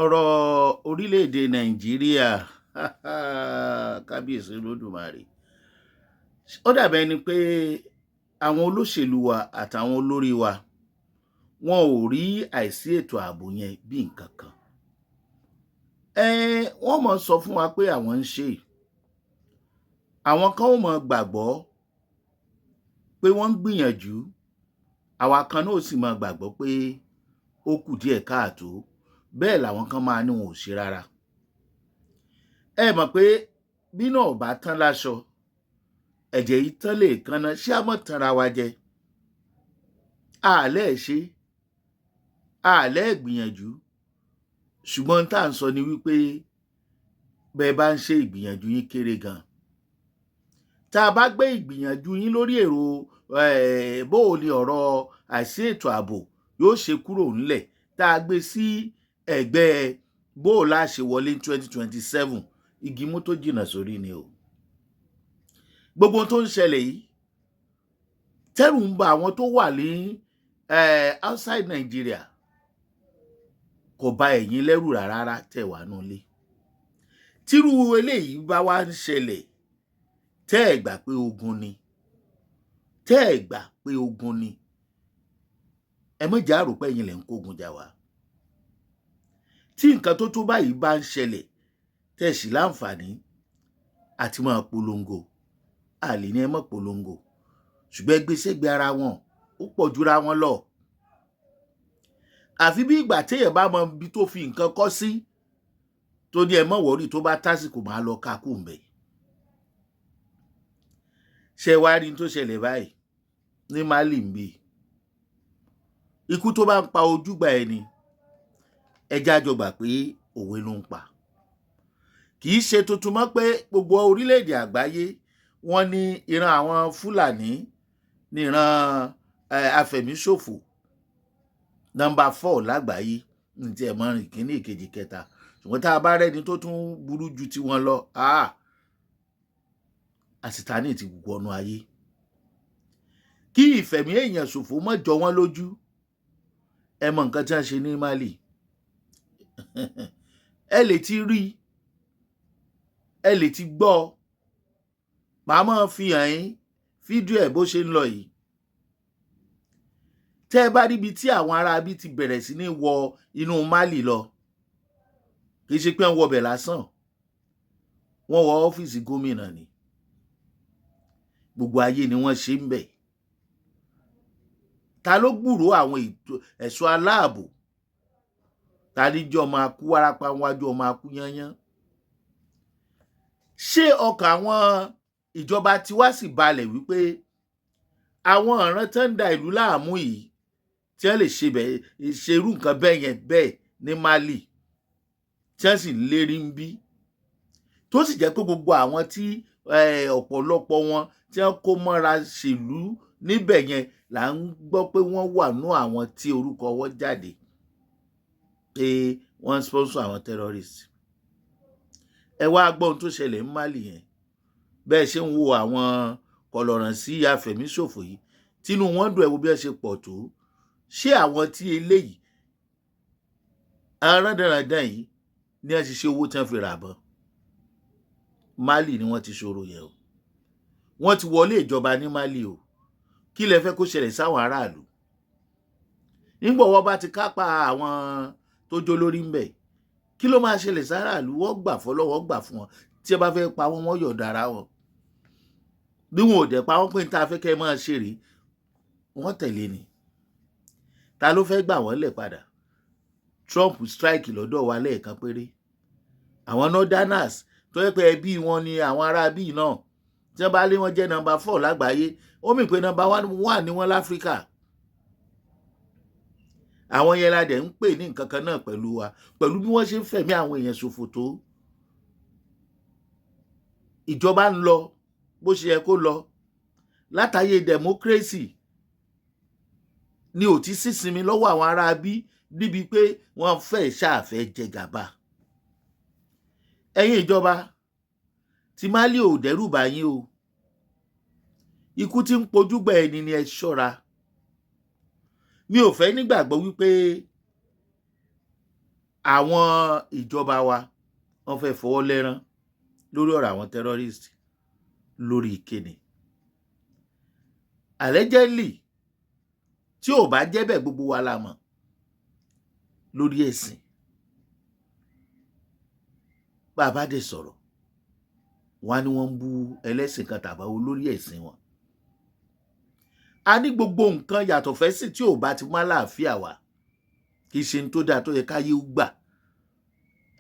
Ọ̀rọ̀ orílẹ̀-èdè Nàìjíríà, kábíyèsí Olódùmarè, ó dàbí ẹni pé àwọn olóṣèlú wa àtàwọn olórí wa, wọn ò rí àìsí ètò ààbò yẹn bí nǹkan kan. Wọ́n mọ̀ sọ fún wa pé àwọn ń ṣe, àwọn kan ó mọ̀ gbàgbọ́ pé wọ́n ń gbìyànjú, àwa kan náà ó sì mọ̀ gbàgbọ́ pé ó kù díẹ̀ káàtó. Bẹ́ẹ̀ làwọn kan máa ní wọn ò ṣe rárá. Ẹ mọ̀ pé bí náà ò bá tán láṣọ, ẹ̀jẹ̀ yìí tán lè kanna. Ṣé a mọ̀ tanra wa jẹ? Àlẹ́ ṣe àlẹ́ gbìyànjú, ṣùgbọ́n tá à ń sọ ni wípé bẹ́ẹ̀ bá ń ṣe, ìgbìyànjú yín kéré gan. Tá a bá gbé ìgbìyànjú yín lórí èrò bó o ní ọ̀rọ̀ àìsí ètò ààbò yóò ṣe kúrò ńlẹ̀, tá a gbé sí ẹ̀gbẹ́ bó o la ṣe wọlé ní 2027, igi mú tó jìnnà sórí ni o. Gbogbo ohun tó ń ṣẹlẹ̀ yìí, tẹ́rù ń ba àwọn tó wà ní outside Nigeria, kò bà ẹ̀yin lẹ́rù rárá tẹ̀ wá nulẹ̀. Tírú eléyìí bá wá ń ṣẹlẹ̀, tẹ́ ẹ̀ gbà pé ogun ni, tẹ́ ẹ̀ gbà pé ogun ni, ẹ mọ̀ jà rò pé ẹ̀yin lẹ̀ ń kógun jà wá. Tí nǹkan tó tó báyìí bá ń ṣẹlẹ̀, tẹ́ ẹ̀ sì láǹfààní àti máa polongo, àlè ní ẹ mọ̀ polongo, ṣùgbọ́n ẹ gbé sẹ́gbẹ̀ẹ́ ara wọn, ó pọ̀ jura wọn lọ. Àfi bí ìgbà téèyàn bá mọ ibi tó fi nǹkan kọ́ sí, tó ní ẹ mọ̀ wọ́rì, tó bá tásìkò máa lọ ká kú mbẹ̀. Ṣé wá rí n tó ṣẹlẹ̀ báyìí ní Mali ń bì? Ikú tó bá ń pa ojúgbà ẹni, ẹjẹ́ àjọ gbà pé òwe ló ń pa. Kì í ṣe tuntun mọ́ pé gbogbo orílẹ̀-èdè àgbáyé, wọ́n ní ìran àwọn Fúlàní ní ìran afẹ̀míṣòfò number four lágbàáyé. Ní tí ẹ mọ ìkíní, ìkejì, kẹta, ṣùgbọ́n tá a bá rẹ́ni tó tún burú ju tiwọn lọ, àsìtánì ti wọnú ayé. Kí ìfẹ̀mí èèyàn ṣòfò mọ́ jọ wọ́n lójú. Ẹ mọ nǹkan tí wọ́n ṣe ní Mali, ẹ lè ti rí, ẹ lè ti gbọ́. Màá máa fi hàn yín fídíò ẹ̀ bó ṣe ń lọ yìí. Tẹ́ ẹ bá ríbi tí àwọn ará bí ti bẹ̀rẹ̀ sí ní wọ inú Mali lọ, kì í ṣe pé wọ́n wọbẹ̀ lásán, wọ́n wọ ọ́fíìsì gómìnà ni. Gbogbo ayé ni wọ́n ṣe ń bẹ̀. Ta ló gbúròó àwọn ẹ̀ṣọ́ aláàbò? Ta ní jẹ́ ọmọ akú wárápá wájú ọmọ akú yányán? Ṣé ọkàn àwọn ìjọba tiwa sì balẹ̀ wípé àwọn ọ̀ràn tó ń da ìlú láàmú yìí, tí wọ́n lè ṣe bẹ́ẹ̀, ṣerú nǹkan bẹ́ẹ̀ yẹn bẹ́ẹ̀ ní Mali, tí wọ́n sì ń lérí ń bí, tó sì jẹ́ pé gbogbo àwọn tí ọ̀pọ̀lọpọ̀ wọn tí wọ́n kó mọ́ra ṣèlú níbẹ̀ yẹn là ń gbọ́ pé wọ́n wà nú àwọn tí orúkọ wọn jáde pé wọ́n ń sponsor àwọn terrorists? Ẹ wá gbọ́ ohun tó ṣẹlẹ̀ ní Mali yẹn. Bẹ́ẹ̀ ṣe ń wo àwọn kọlọ̀ràn sí afẹ̀míṣòfò yìí, tínú wọn dùn, ẹ wo bí ẹ ṣe pọ̀ tó. Ṣé àwọn tí eléyìí arándanrandan yìí ní ẹ ṣiṣẹ́ owó tí wọ́n fi rà bọ́n? Mali ni wọ́n ti ṣòro yẹn o. Wọ́n ti wọlé ìjọba ní Mali o. Kí lẹ fẹ́ kó ṣẹlẹ̀ sáwọn aráàlú nígbà wọ́n bá ti kápá àwọn tó jó lórí ń bẹ̀? Kí ló máa ṣẹlẹ̀ sáráàlú? Wọ́n gbà fọlọ́wọ́ gbà fún wọn. Tí ẹ bá fẹ́ pa wọ́n, wọ́n yọ̀ọ̀dà ara wọn. Bí wọn ò dẹ̀ pa wọ́n pé ní tá a fẹ́ kẹ́ ẹ máa ṣe rèé, wọ́n tẹ̀lé ni. Ta ló fẹ́ gbà wọ́n lẹ̀ padà? Trump strike lọ́dọ̀ wa lẹ́ẹ̀kan péré. Àwọn northerners tó yẹ pé ẹbí wọn ni àwọn ará bíi náà, tí wọ́n bá lé wọn jẹ́ number four lágbàáyé, ó mì pé number one ni wọ́n láfíríkà. Àwọn yẹn la dẹ̀ ń pè ní nǹkan kan náà pẹ̀lú wa, pẹ̀lú bí wọ́n ṣe ń fẹ̀mí àwọn èèyàn ṣòfò tó. Ìjọba ń lọ bó ṣe yẹ kó lọ látàyè democracy ni ò ti sísinmi lọ́wọ́ àwọn ará bí níbi pé wọ́n fẹ́ ṣàfẹ́ jẹ gàba. Ẹ̀yin ìjọba tí Mali, ò dẹ́rù bá yín o. Ikú tí ń pojúgbà ẹni ni, ẹ ṣọ́ra. Mi ò fẹ́ nígbàgbọ́ wípé Àwọn ìjọba wa, wọ́n fẹ́ fọwọ́ lẹ́rán lórí ọ̀rọ̀ àwọn terrorist lórí ìkéde. Allegedly, tí ò bá jẹ́ bẹ́ẹ̀, gbogbo wa la mọ̀, lórí ẹ̀sìn. Bá a bá dẹ̀ sọ̀rọ̀, wọ́n á ní wọ́n ń bú ẹlẹ́sìn kan tàbá olórí ẹ̀sìn wọn. A ní gbogbo nǹkan yàtọ̀ fẹ́sìn tí ò bá ti mú àlàáfíà wá, kì í ṣe ní tó dáa tó yẹ káyé ó gbà.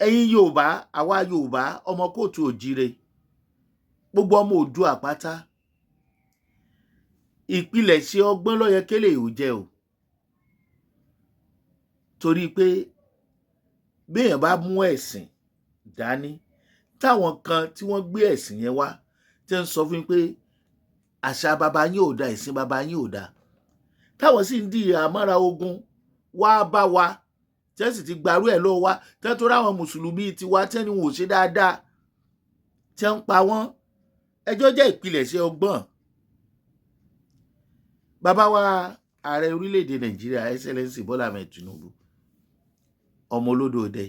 Ẹ̀yin Yorùbá, àwa Yorùbá, ọmọ káàárọ̀ oòjíire, gbogbo ọmọ Oòduà pátá, ìpilẹ̀ṣẹ̀ ọgbọ́n ló yẹ kélé ò jẹ́ o, torí pé béèyàn bá mú ẹ̀sìn dání, táwọn kan tí wọ́n gbé ẹ̀sìn yẹn wá, tí ń sọ fún yín pé àṣà baba yín ò da, ẹ̀sìn baba yín ò da, táwọn sì ń di àmọ́ra ogun wá bá wa, tí wọ́n sì ti gbarú ẹ̀ lọ́wọ́ wa, tí wọ́n tó ráwọn mùsùlùmí tiwa tí wọ́n ní wọn ò ṣe dáadáa, tí wọ́n ń pa wọ́n, ẹjọ́ jẹ́ ìpilẹ̀ṣẹ̀ ọgbọ́n. Bàbá wa, ààrẹ orílẹ̀-èdè Nàìjíríà, Excellency Bọ́lá Ahmed Tinubu, ọmọ olódò dẹ,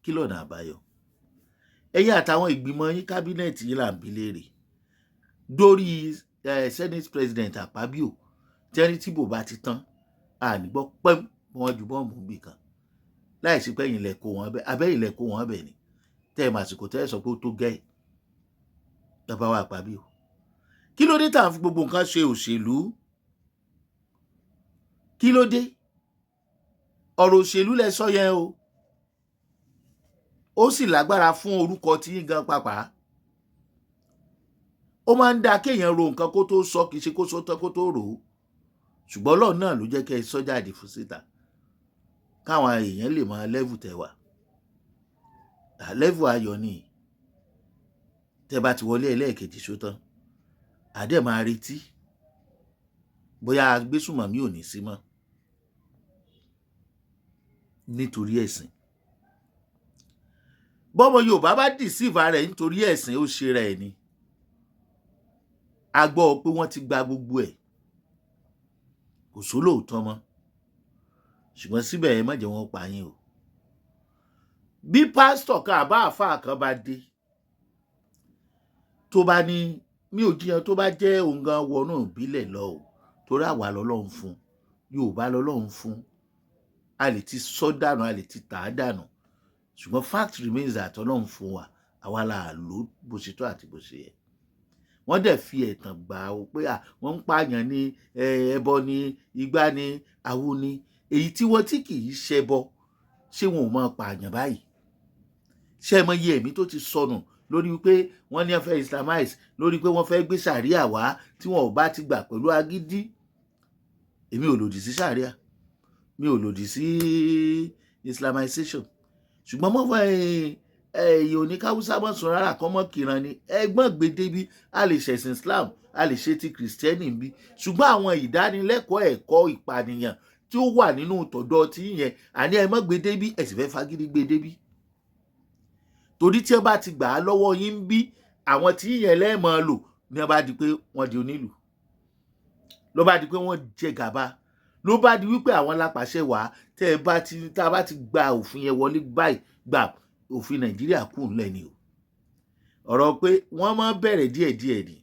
kí lọ́nà àbáyọ? Ẹ̀yin àtàwọn ìgbìmọ̀ yín, cabinet yín, là ń bi léèrè dórí Senate President Akpabio, tẹ́rí tí bò bá ti tán, ànígbọ́ pẹ́m wọ́n ju bọ́ǹbù bì kan láì sí pé ẹ̀yin lẹ kó wọn bẹ́ẹ̀, abẹ́yìn lẹ kó wọn bẹ́ẹ̀ ni tẹ́ ẹ̀ màsìkò tẹ́ ẹ sọ pé ó tó gẹ́. Bàbá wa Akpabio, kí ló dé tá à ń fi gbogbo nǹkan ṣe òṣèlú? Kí ló dé? Ọ̀rọ̀ òṣèlú lẹ sọ yẹn o, ó sì lágbára fún orúkọ tí yín gan pàápàá. Ó máa ń dáa kéèyàn ro nǹkan kó tó sọ, kì í ṣe kó sọ tán kó tó rò ó. Ṣùgbọ́n Ọlọ́run náà ló jẹ́ kẹ́ ẹ sọ jáde fún síta, káwọn èèyàn lè mọ level tẹ́ wà. Level ayọ̀ ni tẹ́ bá ti wọlé ẹlẹ́ẹ̀kejì sótán, àdẹ́ máa retí bóyá agbésùmọ̀mí ò ní sí mọ́ nítorí ẹ̀sìn. Bọ́mọ Yorùbá bá deceive rẹ̀ nítorí ẹ̀sìn, ó ṣe rẹ̀ ni. A gbọ́ pé wọ́n ti gba gbogbo ẹ̀, kò sólóòótọ́ mọ́. Ṣùgbọ́n síbẹ̀, ẹ má jẹ́ wọ́n pa yín o. Bí pásítọ̀ kan àbá àáfàá kan bá dé, tó bá ní mi ò jiyàn, tó bá jẹ́ òun gan wọnú ìbílẹ̀ lọ o, torí àwa lọ́lọ́run fún, Yorùbá lọ́lọ́run fún, a lè ti sọ dànù, a lè ti tà á dànù, ṣùgbọ́n fact remains that Ọlọ́run fún wa, àwa la lò bó ṣe tó àti bó ṣe yẹ. Wọ́n dẹ̀ fi ẹ̀tàn gbà ó pé à wọ́n ń pààyàn ní ẹbọ ní igbá ní àwo ní èyí tí wọ́n tí kì í ṣẹbọ. Ṣé wọn ò máa pààyàn báyìí? Ṣé ẹ mọ iye ẹ̀mí tó ti sọnù lórí wípé wọ́n ní wọ́n fẹ́ islamize, lórí pé wọ́n fẹ́ gbé sàríà wá, tí wọn ò bá ti gbà pẹ̀lú agídí? Èmi ò lòdì sí sàríà, mi ò lòdì sí islamization, ṣùgbọ́n mọ́ fún ẹ̀yìn oníkáwúsá mọ́ sùn rárá kọ́ mọ́ kíran ni ẹgbọ́n gbèdébi. A lè ṣẹ̀sìn Islam, a lè ṣe ti kìrìsìtẹ́nì bí, ṣùgbọ́n àwọn ìdánilẹ́kọ̀ọ́ ẹ̀kọ́ ìpànìyàn tí ó wà nínú tọ̀dọ̀ tí yẹn, àní ẹ mọ́ gbèdébi, ẹ sì fẹ́ fagídí gbèdébi, torí tí ẹ bá ti gbà á lọ́wọ́ yín ń bí, àwọn tí yẹn lẹ́ẹ̀mọ́ lò ní ẹ bá di pé wọ́n di onílù, ló bá di pé wọ́n jẹ gàba, ló bá di wípé àwọn lápàṣẹ wá. Tẹ́ ẹ bá ti tá a bá ti gba òfin yẹn wọlé báyìí, gba òfin Nàìjíríà kù ńlẹ̀ ni o. Ọ̀rọ̀ pé wọ́n máa bẹ̀rẹ̀ díẹ̀díẹ̀ ni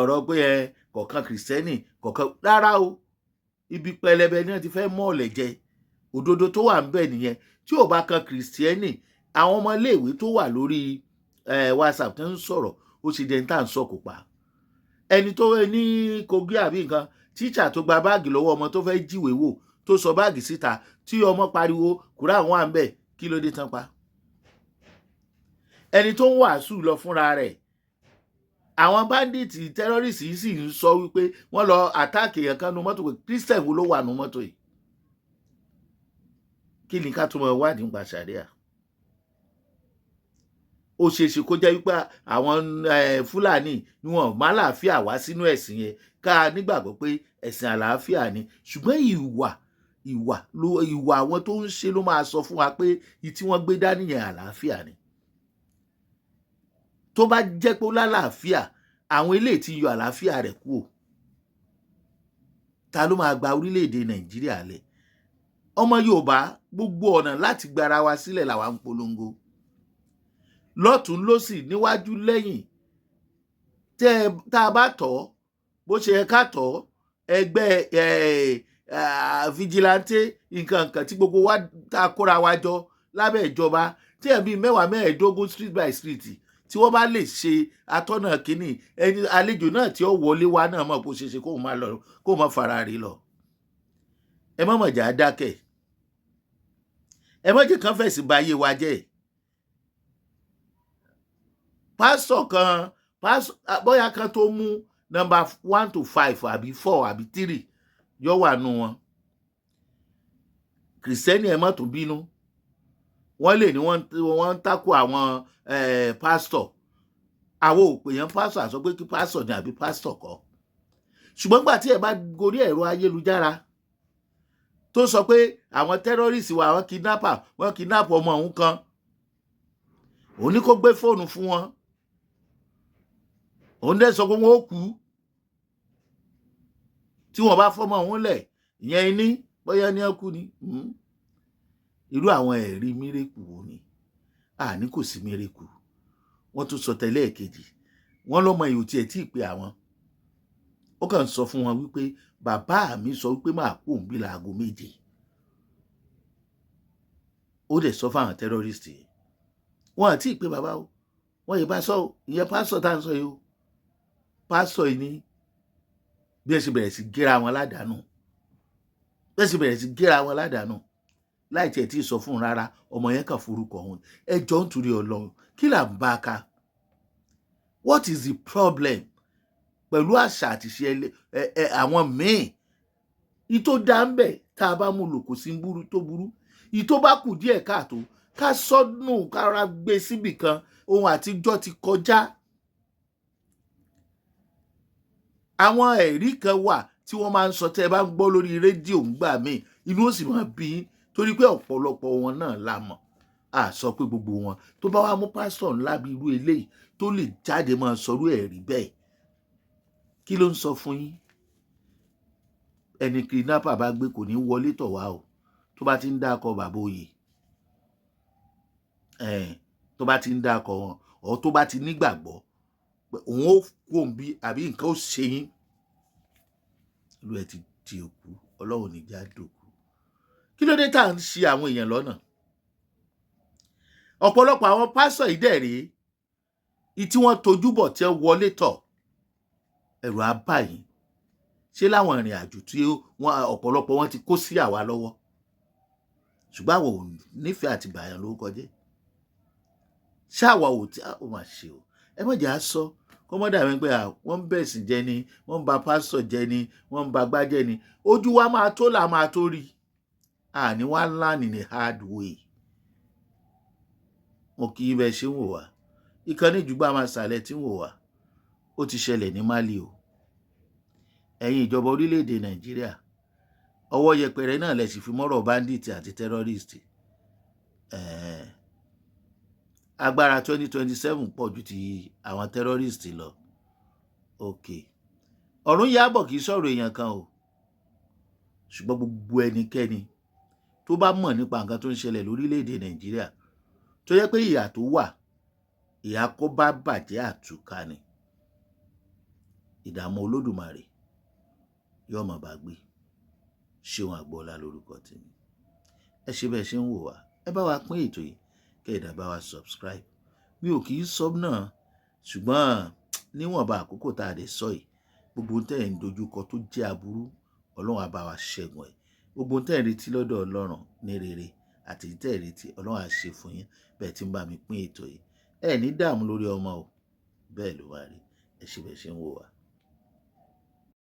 ọ̀rọ̀ pé ẹ kọ̀ọ̀kan kìrìsìtẹ́nì kọ̀ọ̀kan rárá o, ibi pẹlẹbẹ ni wọ́n ti fẹ́ mọ́ ọ̀lẹ̀ jẹ. Òdodo tó wà ń bẹ̀ nìyẹn. Tí ò bá kan kìrìsìtẹ́nì, àwọn ọmọ iléèwé tó wà lórí WhatsApp tó ń sọ̀rọ̀, ó ṣe dẹ́n tá à ń sọ kò pa ẹni tó ní Kogi àbí nǹkan, tíṣà tó gba báàgì lọ́wọ́ ọmọ tó fẹ́ jíwèé wò, tó sọ báàgì síta, tí ọmọ pariwo kúrò àwọn à ń bẹ̀, kí ló dé tán pa ẹni tó ń wàásù lọ fúnra rẹ̀? Àwọn bandits, terrorists yìí sì ń sọ wípé wọ́n lọ attack èèyàn kan nu mọ́tò, pé Christian wo ló wà nù mọ́tò yìí? Kí ni ká tún mọ wádìí nípa sàríà? Ó ṣeé ṣe kó jẹ́ wípé àwọn Fúlàní ni wọn má àlàáfíà wá sínú ẹ̀sìn yẹn. Ká nígbàgbọ́ pé ẹ̀sìn àlàáfíà ni, ṣùgbọ́n ìwà ló ìwà àwọn tó ń ṣe ló máa sọ fún wa pé ìyí tí wọ́n gbé dání yẹn, àlàáfíà ni. Tó bá jẹ́ pé ó lálàáfíà, àwọn eléyìí ti yọ àlàáfíà rẹ̀ kúrò. Ta ló máa gba orílẹ̀-èdè Nàìjíríà lẹ̀? Ọmọ Yorùbá. Gbogbo ọ̀nà láti gbára wa sílẹ̀ làwa ń polongo lọ́tún lọ́sì, níwájú, lẹ́yìn. Tá a bá tọ̀ bó ṣe yẹ ká tọ̀, ẹgbẹ́ vigilante, nǹkan nǹkan tí gbogbo wa tá a kóra wa jọ lábẹ́ ìjọba, tí ẹ̀ bíi 10, 15, street by street, tí wọ́n bá lè ṣe atọ́nà kínní, ẹni àlejò náà tí ó wọlé wá náà mọ̀ kó ṣe ṣe kóun má lọ, kóun má fara rí lọ. Ẹ má mọ̀jà dákẹ́, ẹ má jẹ́ kán fẹ̀sìn ba ayé wa jẹ́. Pásítọ̀ kan, pásítọ̀ bóyá kan tó mú number 1 to 5 àbí 4 àbí 3 yọ wà nù wọn. Kìrìsìtẹ́nì, ẹ má tún bínú, wọ́n lè ní wọ́n ń takò àwọn pásítọ̀. Àwọn ò pè yẹn pásítọ̀, àsọ pé kí pásítọ̀ ni àbí pásítọ̀ kọ́. Ṣùgbọ́n gbà tí ẹ bá gorí ẹ̀rọ ayélujára tó sọ pé àwọn terrorist wa, àwọn kidnapper, wọ́n kidnap ọmọ òun kan, òun ní kó gbé fóònù fún wọn, òun dẹ̀ sọ pé wọ́n ó kú tí wọ́n bá fọmọ òun lẹ̀. Ìyẹn ní bóyá ní ẹ kú ni. Irú àwọn ẹ̀rí miracle wo ni? Àní kò sí miracle. Wọ́n tún sọ tẹ́lẹ̀ kejì, wọ́n lọ́mọ yìí ò tiẹ̀ tí ì pé àwọn, ó kàn sọ fún wọn wípé bàbá mi sọ wípé máa kú òun bí láago 7. Ó dẹ̀ sọ fáwọn terrorist yìí, wọn àti ìpè bàbá o, wọn yìí bá sọ o. Ìyẹn pásítọ̀ tá à ń sọ yìí o. Pásítọ̀ yìí ní bí ẹ ṣe bẹ̀rẹ̀ sí géra wọn ládàánù, bí ẹ ṣe bẹ̀rẹ̀ sí géra wọn ládàánù láì tiẹ̀ tí ì sọ fún un rárá. Ọmọ yẹn kàn forúkọ òun. Ẹ jọ ń torí Ọlọ́run, kí là ń bá a ká? What is the problem pẹ̀lú àṣà àti ṣe ẹ àwọn míì? Ìtò dá ń bẹ̀, tá a bá mú lò, kò sí burú tó burú. Ìtò bá kù díẹ̀ káàtó, ká sọ́nù, kára gbé síbì kan. Ohun àtijọ́ ti kọjá. Àwọn ẹ̀rí kan wà tí wọ́n máa ń sọ, tẹ́ ẹ bá ń gbọ́ lórí rédíò ńgbà míì, inú ó sì máa bí yín, torí pé ọ̀pọ̀lọpọ̀ wọn náà la mọ̀. A sọ pé gbogbo wọn. Tó bá wá mú pásítọ̀ ńlá bíi irú eléyìí tó lè jáde máa sọrú ẹ̀rí bẹ́ẹ̀, kí ló ń sọ fún yín? Ẹni kidnapper bá gbé kò ní wọlé tọ̀ wá o. Tó bá ti ń dákọ bàbá oyè, tó bá ti ń dákọ wọn, ọ̀ tó bá ti nígbàgbọ́ pé òun ó kú òun bí àbí nǹkan ó ṣe yín, ìlú ẹ ti di òkú. Ọlọ́run ní já dòkú. Kí ló dé tá à ń ṣì àwọn èèyàn lọ́nà? Ọ̀pọ̀lọpọ̀ àwọn pásọ̀ yìí dẹ̀ rèé tí wọ́n tojú bọ̀, tí wọ́n wọlé tọ̀, ẹ̀rù á bà yín. Ṣé láwọn ìrìn àjò tí wọ́n, ọ̀pọ̀lọpọ̀ wọn ti kó sí àwa lọ́wọ́, ṣùgbọ́n àwọn ò nífẹ̀ẹ́ àti bàyàn lórúkọ jẹ́. Ṣé àwa ò tí ó mà ṣe o? Ẹ má jẹ́ á sọ kọ́mọ́dà mi pé wọ́n ń bẹ̀sìn jẹ́ ni, wọ́n ń ba pásítọ̀ jẹ́ ni, wọ́n ń ba gbá jẹ́ ni. Ojú wa máa tó là máa tó rí. Àní wá learn in a hard way. Mo kì í bẹ́ẹ̀ ṣe ń wò wá. Ìkànnì ìjùgbọ́ máa ṣàlẹ̀ tí ń wò wá. Ó ti ṣẹlẹ̀ ní Mali o. Ẹ̀yin ìjọba orílẹ̀-èdè Nàìjíríà, ọwọ́ yẹpẹrẹ náà lẹ sì fi mọ́rọ̀ bandit àti terrorist. Agbára 2027 pọ̀ ju ti àwọn terrorist lọ. Ok, ọ̀run yábọ̀, kì í sọ̀rọ̀ èèyàn kan o, ṣùgbọ́n gbogbo ẹnikẹ́ni tó bá mọ̀ nípa nǹkan tó ń ṣẹlẹ̀ lórílẹ̀‐èdè Nàìjíríà, tó yẹ pé ìyà tó wà, ìyà kó bá bàjẹ́ àtúkà ni, ìdààmú Olódùmarè yóò máa bá gbé. Ṣéun Àgbọ́lá lórúkọ tèmi. Ẹ ṣe bẹ́ẹ̀ ṣe ń wò wá. Ẹ bá wa pín ètò yìí, kẹ́ ẹ bá wa subscribe. Mi ò kì í sọ náà, ṣùgbọ́n níwọ̀nba àkókò tá a lè sọ yìí, gbogbo tẹ́ ẹ̀ ń dojúkọ tó jẹ́ aburú, Ọlọ́run á bá wa ṣẹ́gun ẹ̀. Gbogbo tẹ́ ẹ̀ ń retí lọ́dọ̀ Ọlọ́run ní rere àti tẹ́ ẹ̀ retí, Ọlọ́run á ṣe fún yín. Bẹ́ẹ̀ tí ń bá mi pín ètò yìí, ẹ ní dààmú lórí ọmọ o. Bẹ́ẹ̀ ló wá rí. Ẹ ṣe bẹ́ẹ̀ ṣe ń wò wá.